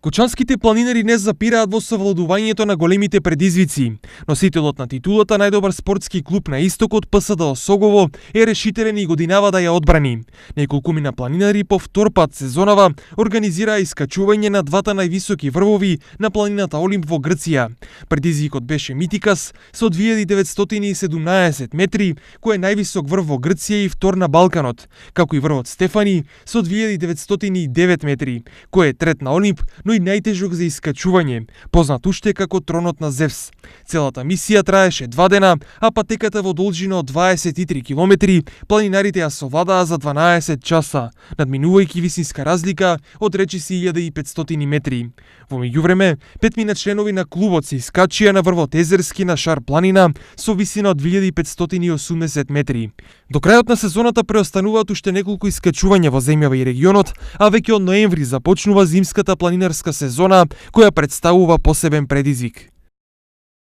Кочанските планинари не запираат во совладувањето на големите предизвици. Носителот на титулата најдобар спортски клуб на истокот ПСД Осогово е решителен и годинава да ја одбрани. Неколкумина планинари по втор пат сезонава организираа искачување на двата највисоки врвови на планината Олимп во Грција. Предизвикот беше Митикас со 2917 метри, кој е највисок врв во Грција и втор на Балканот, како и врвот Стефани со 2909 метри, кој е трет на Олимп, но и најтежок за искачување, познат уште како Тронот на Зевс. Целата мисија траеше 2 дена, а патеката во должина од 23 километри планинарите ја совладаа за 12 часа, надминувајќи висинска разлика од речиси 1500 метри. Во меѓувреме, 5 членови на клубот се искачија на врвот Езерски на Шар планина со висина од 2580 метри. До крајот на сезоната преостануваат уште неколку искачувања во земјава и регионот, а веќе од ноември започнува зимската планинарска сезона, која представува посебен предизвик.